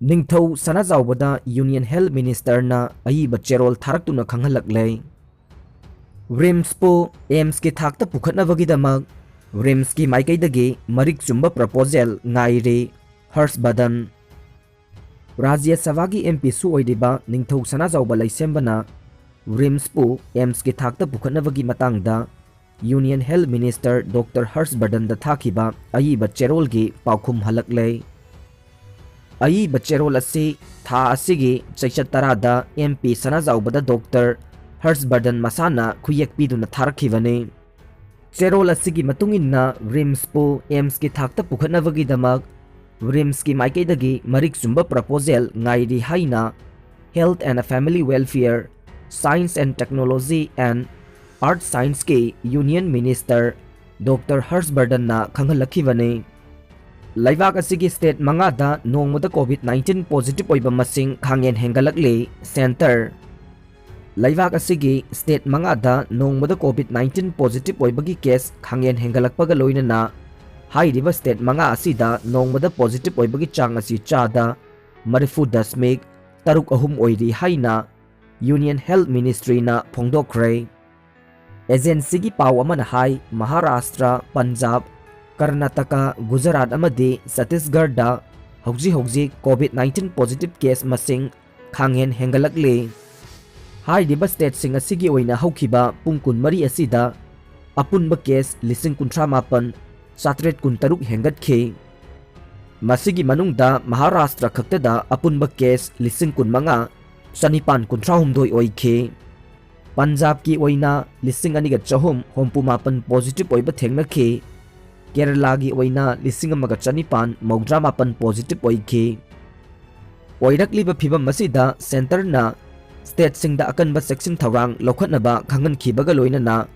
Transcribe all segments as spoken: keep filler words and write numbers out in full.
ꯅꯤꯡꯊꯧ ꯁꯅꯥꯖꯥꯎꯕꯗ Union Health Ministerꯅ ꯑꯏꯕ ꯆꯦꯔꯣꯜ ꯊꯥꯔꯛꯇꯨꯅ ꯈꯪꯍꯜꯂꯛꯂꯦ꯫ RIMSꯄꯨ AIIMSꯀꯤ ꯊꯥꯛꯇ ꯄꯨꯈꯠꯅꯕꯒꯤꯗꯃꯛ RIMSꯀꯤ ꯃꯥꯏꯀꯩꯗꯒꯤ ꯃꯔꯤꯛ ꯆꯨꯝꯕ proposal ꯉꯥꯏꯔꯤ ꯍꯔꯁ ꯕꯔꯗꯟ꯫ ꯔꯥꯖ꯭ꯌ ꯁꯚꯥꯒꯤ MPꯁꯨ ꯑꯣꯏꯔꯤꯕ ꯅꯤꯡꯊꯧ ꯁꯅꯥꯖꯥꯎꯕ ꯂꯩꯁꯦꯝꯕꯅ RIMSꯄꯨ AIIMSꯀꯤ ꯊꯥꯛꯇ ꯄꯨꯈꯠꯅꯕꯒꯤ ꯃꯇꯥꯡꯗ Union Health Minister Doctor ꯍꯔꯁ ꯕꯔꯗꯟꯗ ꯊꯥꯈꯤꯕ ꯑꯏꯕ ꯆꯦꯔꯣꯜꯒꯤ ꯄꯥꯎꯈꯨꯝ ꯍꯜꯂꯛꯂꯦ꯫ ꯑꯏꯕ ꯆꯦꯔꯣꯜ ꯑꯁꯤ ꯊꯥ ꯑꯁꯤꯒꯤ ꯆꯩꯆꯠ ꯇꯔꯥꯗ MP ꯁꯅꯥꯖꯥꯎꯕꯗ Doctor ꯍꯔꯁ ꯕꯔꯗꯟ ꯃꯁꯥꯅ ꯈꯨꯌꯦꯛ ꯄꯤꯗꯨꯅ ꯊꯥꯔꯛꯈꯤꯕꯅꯤ꯫ ꯆꯦꯔꯣꯜ ꯑꯁꯤꯒꯤ ꯃꯇꯨꯡ ꯏꯟꯅ RIMSꯄꯨ AIIMSꯀꯤ ꯊꯥꯛꯇ ꯄꯨꯈꯠꯅꯕꯒꯤꯗꯃꯛ RIMSꯀꯤ ꯃꯥꯏꯀꯩꯗꯒꯤ ꯃꯔꯤꯛ ꯆꯨꯝꯕ proposal ꯉꯥꯏꯔꯤ ꯍꯥꯏꯅ Health and Family Welfare, Science and Technology and Earth Scienceꯀꯤ Union Minister Doctor ꯍꯔꯁ ꯕꯔꯗꯟꯅ ꯈꯪꯍꯜꯂꯛꯈꯤꯕꯅꯤ꯫ ꯂꯩꯕꯥꯛ ꯑꯁꯤꯒꯤ state ꯃꯉꯥꯗ ꯅꯣꯡꯃꯗ COVID nineteen positive ꯑꯣꯏꯕ ꯃꯁꯤꯡ ꯈꯥꯡꯍꯦꯟ ꯍꯦꯟꯒꯠꯂꯛꯂꯤ꯫ Centre꯫ ꯂꯩꯕꯥꯛ ꯑꯁꯤꯒꯤ state ꯃꯉꯥꯗ ꯅꯣꯡꯃꯗ COVID nineteen positive ꯑꯣꯏꯕꯒꯤ case ꯈꯥꯡꯍꯦꯟ ꯍꯦꯟꯒꯠꯂꯛꯄꯒ ꯂꯣꯏꯅꯅ ꯍꯥꯏꯔꯤꯕ state ꯃꯉꯥ ꯑꯁꯤꯗ ꯅꯣꯡꯃꯗ positive ꯑꯣꯏꯕꯒꯤ ꯆꯥꯡ ꯑꯁꯤ ꯆꯥꯗ ꯃꯔꯤꯐꯨ ꯗꯁꯃꯤꯛ ꯇꯔꯨꯛ ꯑꯍꯨꯝ ꯑꯣꯏꯔꯤ ꯍꯥꯏꯅ Union Health Ministryꯅ ꯐꯣꯡꯗꯣꯛꯈ꯭ꯔꯦ꯫ Agencyꯒꯤ ꯄꯥꯎ ꯑꯃꯅ ꯍꯥꯏ, ꯃꯍꯥꯔꯥꯁꯇ꯭ꯔ, ꯄꯟꯖꯥꯕ, ꯀꯔꯅꯥꯇꯀꯥ, ꯒꯨꯖꯔꯥꯠ ꯑꯃꯗꯤ ꯆꯇꯤꯁꯒꯔꯗ ꯍꯧꯖꯤꯛ ꯍꯧꯖꯤꯛ COVID nineteen positive case ꯃꯁꯤꯡ ꯈꯥꯡꯍꯦꯟ ꯍꯦꯟꯒꯠꯂꯛꯂꯤ꯫ ꯍꯥꯏꯔꯤꯕ stateꯁꯤꯡ ꯑꯁꯤꯒꯤ ꯑꯣꯏꯅ ꯍꯧꯈꯤꯕ ꯄꯨꯡ ꯀꯨꯟꯃꯔꯤ ꯑꯁꯤꯗ ꯑꯄꯨꯟꯕ case ꯂꯤꯁꯤꯡ ꯀꯨꯟꯊ꯭ꯔꯥ ꯃꯥꯄꯟ ꯆꯥꯇ꯭ꯔꯦꯠ ꯀꯨꯟꯇꯔꯨꯛ ꯍꯦꯟꯒꯠꯈꯤ꯫ ꯃꯁꯤꯒꯤ ꯃꯅꯨꯡꯗ ꯃꯍꯥꯔꯥꯁꯇ꯭ꯔ ꯈꯛꯇꯗ ꯑꯄꯨꯟꯕ case ꯂꯤꯁꯤꯡ ꯀꯨꯟꯃꯉꯥ ꯆꯅꯤꯄꯥꯟ ꯀꯨꯟꯊ꯭ꯔꯥꯍꯨꯝꯗꯣꯏ ꯑꯣꯏꯈꯤ꯫ ꯄꯟꯖꯥꯕꯀꯤ ꯑꯣꯏꯅ ꯂꯤꯁꯤꯡ ꯑꯅꯤꯒ ꯆꯍꯨꯝ ꯍꯨꯝꯐꯨ ꯃꯥꯄꯟ positive ꯑꯣꯏꯕ ꯊꯦꯡꯅꯈꯤ꯫ ꯀꯦꯔꯂꯥꯒꯤ ꯑꯣꯏꯅ ꯂꯤꯁꯤꯡ ꯑꯃꯒ ꯆꯅꯤꯄꯥꯟ ꯃꯧꯗ꯭ꯔꯥ ꯃꯥꯄꯟ positive ꯑꯣꯏꯈꯤ꯫ ꯑꯣꯏꯔꯛꯂꯤꯕ ꯐꯤꯚꯝ ꯑꯁꯤꯗ centreꯅ stateꯁꯤꯡꯗ ꯑꯀꯟꯕ ꯆꯦꯛꯁꯤꯟ ꯊꯧꯔꯥꯡ ꯂꯧꯈꯠꯅꯕ ꯈꯪꯍꯟꯈꯤꯕꯒ ꯂꯣꯏꯅꯅ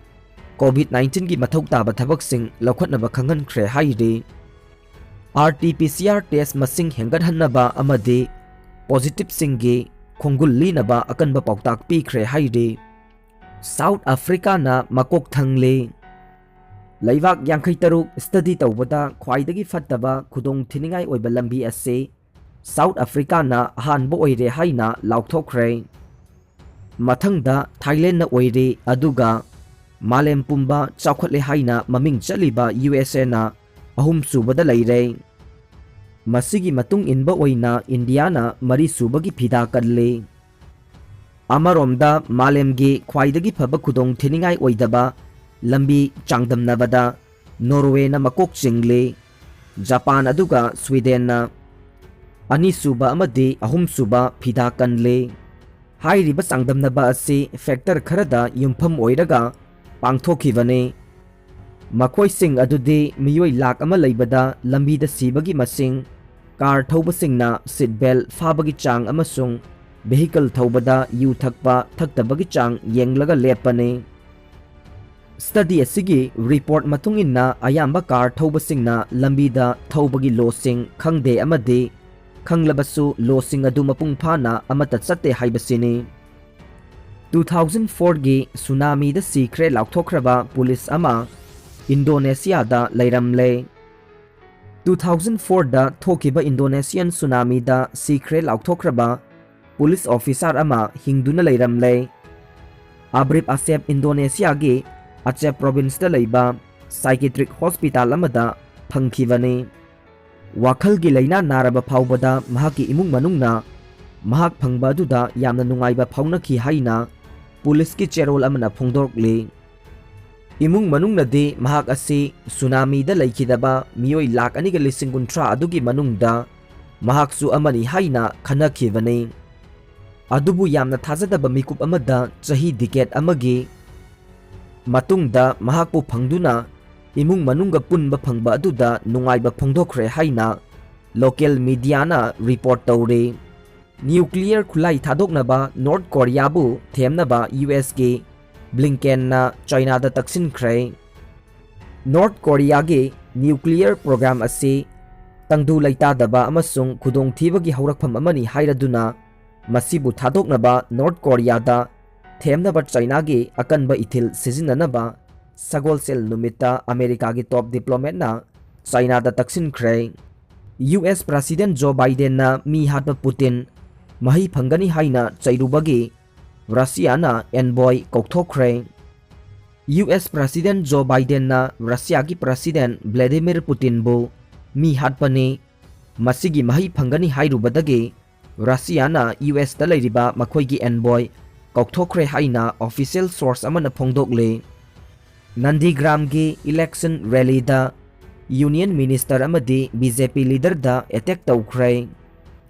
COVID nineteenꯒꯤ ꯃꯊꯧ ꯇꯥꯕ ꯊꯕꯛꯁꯤꯡ ꯂꯧꯈꯠꯅꯕ ꯈꯪꯍꯟꯈ꯭ꯔꯦ ꯍꯥꯏꯔꯤ꯫ RT-PCR test ꯃꯁꯤꯡ ꯍꯦꯟꯒꯠꯍꯟꯅꯕ ꯑꯃꯗꯤ positiveꯁꯤꯡꯒꯤ ꯈꯣꯡꯒꯨꯜ ꯂꯤꯅꯕ ꯑꯀꯟꯕ ꯄꯥꯎꯇꯥꯛ ꯄꯤꯈ꯭ꯔꯦ ꯍꯥꯏꯔꯤ꯫ South Africaꯅ ꯃꯀꯣꯛ ꯊꯪꯂꯤ꯫ ꯂꯩꯕꯥꯛ ꯌꯥꯡꯈꯩ ꯇꯔꯨꯛ study ꯇꯧꯕꯗ ꯈ꯭ꯋꯥꯏꯗꯒꯤ ꯐꯠꯇꯕ ꯈꯨꯗꯣꯡ ꯊꯤꯅꯤꯡꯉꯥꯏ ꯑꯣꯏꯕ ꯂꯝꯕꯤ ꯑꯁꯤ ꯁꯥꯎꯠ ꯑꯐ꯭ꯔꯤꯀꯥꯅ ꯑꯍꯥꯟꯕ ꯑꯣꯏꯔꯦ ꯍꯥꯏꯅ ꯂꯥꯎꯊꯣꯛꯈ꯭ꯔꯦ꯫ ꯃꯊꯪꯗ ꯊꯥꯏꯂꯦꯟꯗꯅ ꯑꯣꯏꯔꯦ, ꯑꯗꯨꯒ ꯃꯥꯂꯦꯝ ꯄꯨꯝꯕ ꯆꯥꯎꯈꯠꯂꯦ ꯍꯥꯏꯅ ꯃꯃꯤꯡ ꯆꯠꯂꯤꯕ ꯌꯨ ꯑꯦꯁ ꯑꯦꯅ ꯑꯍꯨꯝꯁꯨꯕꯗ ꯂꯩꯔꯦ꯫ ꯃꯁꯤꯒꯤ ꯃꯇꯨꯡ ꯏꯟꯕ ꯑꯣꯏꯅ ꯏꯟꯗꯤꯌꯥꯅ ꯃꯔꯤꯁꯨꯕꯒꯤ ꯐꯤꯗꯥ ꯀꯜꯂꯤ꯫ ꯑꯃꯔꯣꯝꯗ ꯃꯥꯂꯦꯝꯒꯤ ꯈ꯭ꯋꯥꯏꯗꯒꯤ ꯐꯕ ꯈꯨꯗꯣꯡ ꯊꯤꯅꯤꯡꯉꯥꯏ ꯑꯣꯏꯗꯕ ꯂꯝꯕꯤ ꯆꯥꯡꯗꯝꯅꯕꯗ ꯅꯣꯔꯋꯦꯅ ꯃꯀꯣꯛ ꯆꯤꯡꯂꯤ, ꯖꯄꯥꯟ ꯑꯗꯨꯒ ꯁ꯭ꯋꯤꯗꯦꯟꯅ ꯑꯅꯤꯁꯨꯕ ꯑꯃꯗꯤ ꯑꯍꯨꯝꯁꯨꯕ ꯐꯤꯗꯥ ꯀꯟꯂꯤ꯫ ꯍꯥꯏꯔꯤꯕ ꯆꯥꯡꯗꯝꯅꯕ ꯑꯁꯤ ꯐꯦꯛꯇꯔ ꯈꯔꯗ ꯌꯨꯝꯐꯝ ꯑꯣꯏꯔꯒ ꯄꯥꯡꯊꯣꯛꯈꯤꯕꯅꯤ꯫ ꯃꯈꯣꯏꯁꯤꯡ ꯑꯗꯨꯗꯤ ꯃꯤꯑꯣꯏ ꯂꯥꯈ ꯑꯃ ꯂꯩꯕꯗ ꯂꯝꯕꯤꯗ ꯁꯤꯕꯒꯤ ꯃꯁꯤꯡ, ꯀꯥꯔ ꯊꯧꯕꯁꯤꯡꯅ ꯁꯤꯠ ꯕꯦꯜ ꯐꯥꯕꯒꯤ ꯆꯥꯡ ꯑꯃꯁꯨꯡ ꯚꯦꯍꯤꯀꯜ ꯊꯧꯕꯗ ꯌꯨ ꯊꯛꯄ ꯊꯛꯇꯕꯒꯤ ꯆꯥꯡ ꯌꯦꯡꯂꯒ ꯂꯦꯞꯄꯅꯤ꯫ ꯁ꯭ꯇꯗꯤ ꯑꯁꯤꯒꯤ ꯔꯤꯄꯣꯔꯠ ꯃꯇꯨꯡ ꯏꯟꯅ ꯑꯌꯥꯝꯕ ꯀꯥꯔ ꯊꯧꯕꯁꯤꯡꯅ ꯂꯝꯕꯤꯗ ꯊꯧꯕꯒꯤ ꯂꯣꯁꯤꯡ ꯈꯪꯗꯦ ꯑꯃꯗꯤ ꯈꯪꯂꯕꯁꯨ ꯂꯣꯁꯤꯡ ꯑꯗꯨ ꯃꯄꯨꯡ ꯐꯥꯅ ꯑꯃꯠꯇ ꯆꯠꯇꯦ ꯍꯥꯏꯕꯁꯤꯅꯤ꯫ ꯇꯨ ꯊꯥꯎꯖꯟ ꯐꯣꯔꯒꯤ ꯁꯨꯅꯥꯃꯤꯗ ꯁꯤꯈ꯭ꯔꯦ ꯂꯥꯎꯊꯣꯛꯈ꯭ꯔꯕ ꯄꯨꯂꯤꯁ ꯑꯃ ꯏꯟꯗꯣꯅꯦꯁꯤꯌꯥꯗ ꯂꯩꯔꯝꯂꯦ꯫ ꯇꯨ ꯊꯥꯎꯖꯟ ꯐꯣꯔꯗ ꯊꯣꯛꯈꯤꯕ ꯏꯟꯗꯣꯅꯦꯁꯤꯌꯥꯟ ꯁꯨꯅꯥꯃꯤꯗ ꯁꯤꯈ꯭ꯔꯦ ꯂꯥꯎꯊꯣꯛꯈ꯭ꯔꯕ ꯄꯨꯂꯤꯁ ꯑꯣꯐꯤꯁꯥꯔ ꯑꯃ ꯍꯤꯡꯗꯨꯅ ꯂꯩꯔꯝꯂꯦ꯫ ꯑꯕ꯭ꯔꯤꯞ ꯑꯁꯦꯞ ꯏꯟꯗꯣꯅꯦꯁꯤꯌꯥꯒꯤ ꯑꯆꯦꯞ ꯄ꯭ꯔꯣꯚꯤꯟꯁꯇ ꯂꯩꯕ ꯁꯥꯏꯀꯦꯇ꯭ꯔꯤꯛ ꯍꯣꯁꯄꯤꯇꯥꯜ ꯑꯃꯗ ꯐꯪꯈꯤꯕꯅꯤ꯫ ꯋꯥꯈꯜꯒꯤ ꯂꯥꯏꯅꯥ ꯅꯥꯔꯕ ꯐꯥꯎꯕꯗ ꯃꯍꯥꯛꯀꯤ ꯏꯃꯨꯡ ꯃꯅꯨꯡꯅ ꯃꯍꯥꯛ ꯐꯪꯕ ꯑꯗꯨꯗ ꯌꯥꯝꯅ ꯅꯨꯡꯉꯥꯏꯕ ꯐꯥꯎꯅꯈꯤ ꯍꯥꯏꯅ ꯄꯨꯂꯤꯁꯀꯤ ꯆꯦꯔꯣꯜ ꯑꯃꯅ ꯐꯣꯡꯗꯣꯔꯛꯂꯤ꯫ ꯏꯃꯨꯡ ꯃꯅꯨꯡꯅꯗꯤ ꯃꯍꯥꯛ ꯑꯁꯤ ꯁꯨꯅꯥꯃꯤꯗ ꯂꯩꯈꯤꯗꯕ ꯃꯤꯑꯣꯏ ꯂꯥꯈ ꯑꯅꯤꯒ ꯂꯤꯁꯤꯡ ꯀꯨꯟꯊ꯭ꯔꯥ ꯑꯗꯨꯒꯤ ꯃꯅꯨꯡꯗ ꯃꯍꯥꯛꯁꯨ ꯑꯃꯅꯤ ꯍꯥꯏꯅ ꯈꯟꯅꯈꯤꯕꯅꯤ꯫ ꯑꯗꯨꯕꯨ ꯌꯥꯝꯅ ꯊꯥꯖꯗꯕ ꯃꯤꯀꯨꯞ ꯑꯃꯗ ꯆꯍꯤ ꯗꯤꯀꯦꯠ ꯑꯃꯒꯤ ꯃꯇꯨꯡꯗ ꯃꯍꯥꯛꯄꯨ ꯐꯪꯗꯨꯅ ꯏꯃꯨꯡ ꯃꯅꯨꯡꯒ ꯄꯨꯟꯕ ꯐꯪꯕ ꯑꯗꯨꯗ ꯅꯨꯡꯉꯥꯏꯕ ꯐꯣꯡꯗꯣꯛꯈ꯭ꯔꯦ ꯍꯥꯏꯅ ꯂꯣꯀꯦꯜ ꯃꯤꯗꯤꯌꯥꯅ ꯔꯤꯄꯣꯔꯠ ꯇꯧꯔꯤ꯫ ꯅ꯭ꯌꯨꯀ꯭ꯂꯤꯌꯔ ꯈꯨꯠꯂꯥꯏ ꯊꯥꯗꯣꯛꯅꯕ ꯅꯣꯔꯠ ꯀꯣꯔꯤꯌꯥꯕꯨ ꯊꯦꯝꯅꯕ ꯌꯨ ꯑꯦꯁꯀꯤ ꯕ꯭ꯂꯤꯡꯀꯦꯟꯅ ꯆꯥꯏꯅꯥꯗ ꯇꯛꯁꯤꯟꯈ꯭ꯔꯦ꯫ ꯅꯣꯔꯠ ꯀꯣꯔꯤꯌꯥꯒꯤ ꯅ꯭ꯌꯨꯀ꯭ꯂꯤꯌꯔ ꯄ꯭ꯔꯣꯒ꯭ꯔꯥꯝ ꯑꯁꯤ ꯇꯪꯗꯨ ꯂꯩꯇꯥꯗꯕ ꯑꯃꯁꯨꯡ ꯈꯨꯗꯣꯡꯊꯤꯕꯒꯤ ꯍꯧꯔꯛꯐꯝ ꯑꯃꯅꯤ ꯍꯥꯏꯔꯗꯨꯅ ꯃꯁꯤꯕꯨ ꯊꯥꯗꯣꯛꯅꯕ ꯅꯣꯔꯠ ꯀꯣꯔꯤꯌꯥꯗ ꯊꯦꯝꯅꯕ ꯆꯥꯏꯅꯥꯒꯤ ꯑꯀꯟꯕ ꯏꯊꯤꯜ ꯁꯤꯖꯤꯟꯅꯅꯕ ꯁꯒꯣꯜꯁꯦꯜ ꯅꯨꯃꯤꯠꯇ ꯑꯃꯦꯔꯤꯀꯥꯒꯤ ꯇꯣꯞ ꯗꯤꯄ꯭ꯂꯣꯃꯦꯠꯅ ꯆꯥꯏꯅꯥꯗ ꯇꯛꯁꯤꯟꯈ꯭ꯔꯦ꯫ ꯌꯨ ꯑꯦꯁ President Joe Bidenꯅ ꯃꯤ ꯍꯥꯠꯄ ꯄꯨꯇꯤꯟ ꯃꯍꯩ ꯐꯪꯒꯅꯤ ꯍꯥꯏꯅ ꯆꯩꯔꯨꯕꯒꯤ ꯔꯁꯤꯌꯥꯅ envoy ꯀꯧꯊꯣꯛꯈ꯭ꯔꯦ꯫ ꯌꯨ ꯑꯦꯁ President Joe Bidenꯅ ꯔꯁꯤꯌꯥꯒꯤ President Vladimir Putinꯕꯨ ꯃꯤ ꯍꯥꯠꯄꯅꯤ, ꯃꯁꯤꯒꯤ ꯃꯍꯩ ꯐꯪꯒꯅꯤ ꯍꯥꯏꯔꯨꯕꯗꯒꯤ ꯔꯁꯤꯌꯥꯅ ꯌꯨ ꯑꯦꯁꯇ ꯂꯩꯔꯤꯕ ꯃꯈꯣꯏꯒꯤ envoy ꯀꯧꯊꯣꯛꯈ꯭ꯔꯦ ꯍꯥꯏꯅ official source ꯑꯃꯅ ꯐꯣꯡꯗꯣꯛꯂꯤ꯫ ꯅꯟꯗꯤꯒ꯭ꯔꯥꯝꯒꯤ election rallyꯗ Union Minister ꯑꯃꯗꯤ B J P leaderꯗ attack ꯇꯧꯈ꯭ꯔꯦ꯫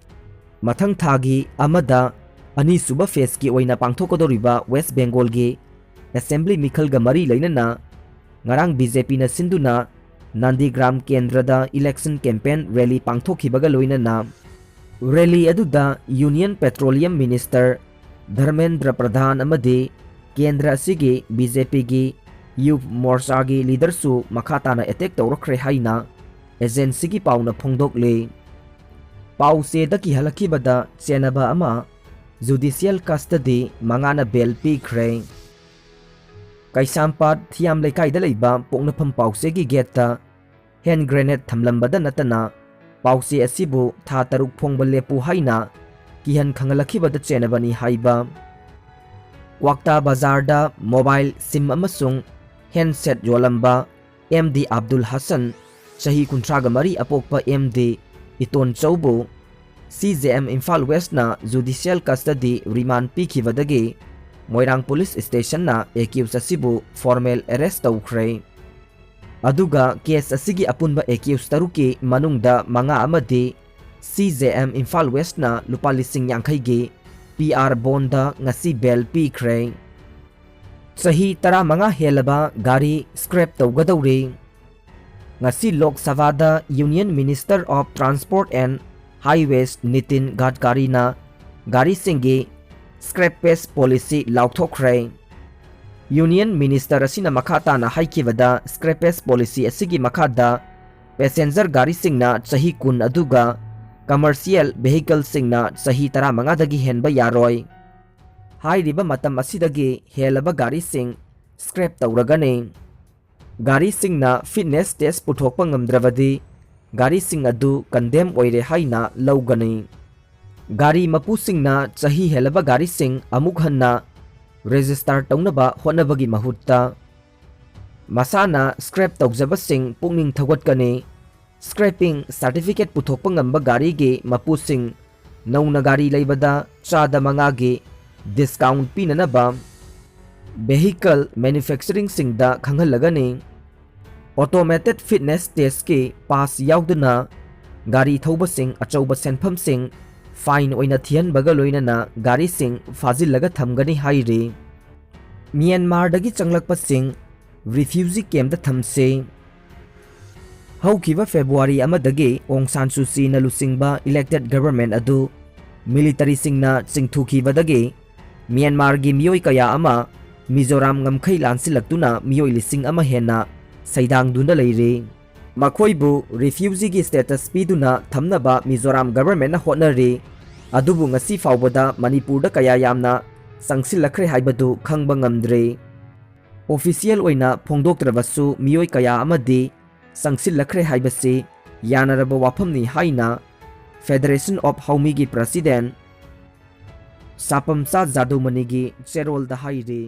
ꯃꯊꯪ ꯊꯥꯒꯤ ꯑꯃꯗ ꯑꯅꯤꯁꯨꯕ phaseꯀꯤ ꯑꯣꯏꯅ ꯄꯥꯡꯊꯣꯛꯀꯗꯧꯔꯤꯕ West Bengalꯒꯤ Assembly ꯃꯤꯈꯜꯒ ꯃꯔꯤ ꯂꯩꯅꯅ ꯉꯔꯥꯡ B J Pꯅ ꯁꯤꯟꯗꯨꯅ ꯅꯟꯗꯤꯒ꯭ꯔꯥꯝ ꯀꯦꯟꯗ꯭ꯔꯗ election campaign rally ꯄꯥꯡꯊꯣꯛꯈꯤꯕꯒ ꯂꯣꯏꯅꯅ rally ꯑꯗꯨꯗ Union Petroleum Minister ꯙꯔꯃꯦꯟꯗ꯭ꯔ ꯄ꯭ꯔꯙꯥꯟ ꯑꯃꯗꯤ ꯀꯦꯟꯗ꯭ꯔ ꯑꯁꯤꯒꯤ B J Pꯒꯤ Yuv Morchaꯒꯤ leaderꯁꯨ ꯃꯈꯥ ꯇꯥꯅ attack ꯇꯧꯔꯛꯈ꯭ꯔꯦ ꯍꯥꯏꯅ agencyꯒꯤ ꯄꯥꯎꯅ ꯐꯣꯡꯗꯣꯛꯂꯤ꯫ ꯄꯥꯎꯆꯦꯗ ꯀꯤꯍꯜꯂꯛꯈꯤꯕꯗ ꯆꯦꯟꯅꯕ ꯑꯃ judicial custody ꯃꯉꯥꯅ bail ꯄꯤꯈ꯭ꯔꯦ꯫ ꯀꯩꯁꯥꯝꯄꯥꯠ ꯊꯤꯌꯥꯝ ꯂꯩꯀꯥꯏꯗ ꯂꯩꯕ ꯄꯣꯛꯅꯐꯝ ꯄꯥꯎꯆꯦꯒꯤ gateꯇ hand grenade ꯊꯝꯂꯝꯕꯗ ꯅꯠꯇꯅ ꯄꯥꯎꯆꯦ ꯑꯁꯤꯕꯨ ꯊꯥ ꯇꯔꯨꯛ ꯐꯣꯡꯕ ꯂꯦꯞꯄꯨ ꯍꯥꯏꯅ ꯀꯤꯍꯟ ꯈꯪꯍꯜꯂꯛꯈꯤꯕꯗ ꯆꯦꯟꯅꯕꯅꯤ ꯍꯥꯏꯕ꯫ ꯀ꯭ꯋꯥꯛꯇꯥ ꯕꯖꯥꯔꯗ mobile SIM ꯑꯃꯁꯨꯡ handset ꯌꯣꯜꯂꯝꯕ M D Abdul Hasan, ꯆꯍꯤ ꯀꯨꯟꯊ꯭ꯔꯥꯒ ꯃꯔꯤ ꯑꯄꯣꯛꯄ M D ꯏꯇꯣꯟꯆꯧꯕꯨ C J M Imphal Westꯅ judicial custody remand ꯄꯤꯈꯤꯕꯗꯒꯤ ꯃꯣꯏꯔꯥꯡ police stationꯅ accused ꯑꯁꯤꯕꯨ formal arrest ꯇꯧꯈ꯭ꯔꯦ꯫ ꯑꯗꯨꯒ case ꯑꯁꯤꯒꯤ ꯑꯄꯨꯟꯕ accused ꯇꯔꯨꯛꯀꯤ ꯃꯅꯨꯡꯗ ꯃꯉꯥ ꯑꯃꯗꯤ C J M ꯏꯝꯐꯥꯜ Westꯅ ꯂꯨꯄꯥ ꯂꯤꯁꯤꯡ ꯌꯥꯡꯈꯩꯒꯤ P R bondꯗ ꯉꯁꯤ bail ꯄꯤꯈ꯭ꯔꯦ꯫ ꯆꯍꯤ ꯇꯔꯥꯃꯉꯥ ꯍꯦꯜꯂꯕ ꯒꯥꯔꯤ scrap ꯇꯧꯒꯗꯧꯔꯦ꯫ ꯉꯁꯤ ꯂꯣꯛ ꯁꯚꯥꯗ Union Minister of Transport and Highways Nitin ꯒꯗꯀꯥꯔꯤꯅ ꯒꯥꯔꯤꯁꯤꯡꯒꯤ scrappage policy ꯂꯥꯎꯊꯣꯛꯈ꯭ꯔꯦ꯫ Union Minister ꯑꯁꯤꯅ ꯃꯈꯥ ꯇꯥꯅ ꯍꯥꯏꯈꯤꯕꯗ, scrappage policy ꯑꯁꯤꯒꯤ ꯃꯈꯥꯗ passenger ꯒꯥꯔꯤꯁꯤꯡꯅ ꯆꯍꯤ ꯀꯨꯟ ꯑꯗꯨꯒ commercial vehicleꯁꯤꯡꯅ ꯆꯍꯤ ꯇꯔꯥꯃꯉꯥꯗꯒꯤ ꯍꯦꯟꯕ ꯌꯥꯔꯣꯏ꯫ ꯍꯥꯏꯔꯤꯕ ꯃꯇꯝ ꯑꯁꯤꯗꯒꯤ ꯍꯦꯜꯂꯕ ꯒꯥꯔꯤꯁꯤꯡ scrap ꯇꯧꯔꯒꯅꯤ꯫ ꯒꯥꯔꯤꯁꯤꯡꯅ fitness test ꯄꯨꯊꯣꯛꯄ ꯉꯝꯗ꯭ꯔꯕꯗꯤ ꯒꯥꯔꯤꯁꯤꯡ ꯑꯗꯨ ꯀꯟꯗꯦꯝ ꯑꯣꯏꯔꯦ ꯍꯥꯏꯅ ꯂꯧꯒꯅꯤ꯫ ꯒꯥꯔꯤ ꯃꯄꯨꯁꯤꯡꯅ ꯆꯍꯤ ꯍꯦꯜꯂꯕ ꯒꯥꯔꯤꯁꯤꯡ ꯑꯃꯨꯛ ꯍꯟꯅ ꯔꯦꯖꯤꯁꯇꯥꯔ ꯇꯧꯅꯕ ꯍꯣꯠꯅꯕꯒꯤ ꯃꯍꯨꯠꯇ ꯃꯁꯥꯅ ꯁ꯭ꯀ꯭ꯔꯦꯞ ꯇꯧꯖꯕꯁꯤꯡ ꯄꯨꯛꯅꯤꯡ ꯊꯧꯒꯠꯀꯅꯤ꯫ ꯁ꯭ꯀ꯭ꯔꯦꯄꯤꯡ ꯁꯥꯔꯇꯤꯐꯤꯀꯦꯠ ꯄꯨꯊꯣꯛꯄ ꯉꯝꯕ ꯒꯥꯔꯤꯒꯤ ꯃꯄꯨꯁꯤꯡ ꯅꯧꯅ ꯒꯥꯔꯤ ꯂꯩꯕꯗ ꯆꯥꯗ ꯃꯉꯥꯒꯤ ꯗꯤꯁꯀꯥꯎꯟ ꯄꯤꯅꯅꯕ ꯚꯦꯍꯤꯀꯜ ꯃꯦꯅꯨꯐꯦꯛꯆꯔꯤꯡꯁꯤꯡꯗ ꯈꯪꯍꯜꯂꯒꯅꯤ꯫ ꯑꯣꯇꯣꯃꯦꯇꯦꯠ ꯐꯤꯠꯅꯦꯁ ꯇꯦꯁꯀꯤ ꯄꯥꯁ ꯌꯥꯎꯗꯅ ꯒꯥꯔꯤ ꯊꯧꯕꯁꯤꯡ ꯑꯆꯧꯕ ꯁꯦꯟꯐꯝꯁꯤꯡ ꯐꯥꯏꯟ ꯑꯣꯏꯅ ꯊꯤꯍꯟꯕꯒ ꯂꯣꯏꯅꯅ ꯒꯥꯔꯤꯁꯤꯡ ꯐꯥꯖꯤꯜꯂꯒ ꯊꯝꯒꯅꯤ ꯍꯥꯏꯔꯤ꯫ ꯃ꯭ꯌꯥꯟꯃꯥꯔꯗꯒꯤ ꯆꯪꯂꯛꯄꯁꯤꯡ ꯔꯤꯐ꯭ꯌꯨꯖꯤ ꯀꯦꯝꯗ ꯊꯝꯁꯤ꯫ ꯍꯧꯈꯤꯕ ꯐꯦꯕ꯭ꯔꯨꯋꯥꯔꯤ ꯑꯃꯗꯒꯤ ꯑꯣꯡ ꯁꯥꯟ ꯁꯨ ꯆꯤꯅ ꯂꯨꯆꯤꯡꯕ ꯏꯂꯦꯛꯇꯦꯗ ꯒꯚꯔꯟꯃꯦꯟꯠ ꯑꯗꯨ ꯃꯤꯂꯤꯇꯔꯤꯁꯤꯡꯅ ꯆꯤꯡꯊꯨꯈꯤꯕꯗꯒꯤ ꯃ꯭ꯌꯥꯟꯃꯥꯔꯒꯤ ꯃꯤꯑꯣꯏ ꯀꯌꯥ ꯑꯃ ꯃꯤꯖꯣꯔꯥꯝ ꯉꯝꯈꯩ ꯂꯥꯟꯁꯤꯜꯂꯛꯇꯨꯅ ꯃꯤꯑꯣꯏ ꯂꯤꯁꯤꯡ ꯑꯃ ꯍꯦꯟꯅ ꯁꯩꯗꯥꯡꯗꯨꯅ ꯂꯩꯔꯤ꯫ ꯃꯈꯣꯏꯕꯨ ꯔꯤꯐ꯭ꯌꯨꯖꯤꯒꯤ ꯁ꯭ꯇꯦꯇꯁ ꯄꯤꯗꯨꯅ ꯊꯝꯅꯕ ꯃꯤꯖꯣꯔꯥꯝ ꯒꯚꯔꯟꯃꯦꯟꯠꯅ ꯍꯣꯠꯅꯔꯤ꯫ ꯑꯗꯨꯕꯨ ꯉꯁꯤ ꯐꯥꯎꯕꯗ ꯃꯅꯤꯄꯨꯔꯗ ꯀꯌꯥ ꯌꯥꯝꯅ ꯆꯪꯁꯤꯜꯂꯛꯈ꯭ꯔꯦ ꯍꯥꯏꯕꯗꯨ ꯈꯪꯕ ꯉꯝꯗ꯭ꯔꯤ꯫ ꯑꯣꯐꯤꯁꯤꯌꯦꯜ ꯑꯣꯏꯅ ꯐꯣꯡꯗꯣꯛꯇ꯭ꯔꯕꯁꯨ ꯃꯤꯑꯣꯏ ꯀꯌꯥ ꯑꯃꯗꯤ ꯆꯪꯁꯤꯜꯂꯛꯈ꯭ꯔꯦ ꯍꯥꯏꯕꯁꯤ ꯌꯥꯅꯔꯕ ꯋꯥꯐꯝꯅꯤ ꯍꯥꯏꯅ ꯐꯦꯗꯔꯦꯁꯟ ꯑꯣꯐ ꯍꯥꯎꯃꯤꯒꯤ ꯄ꯭ꯔꯁꯤꯗꯦꯟꯠ ꯁꯥꯄꯝꯆꯥ ꯖꯥꯗꯨꯃꯅꯤꯒꯤ ꯆꯦꯔꯣꯜꯗ ꯍꯥꯏꯔꯤ꯫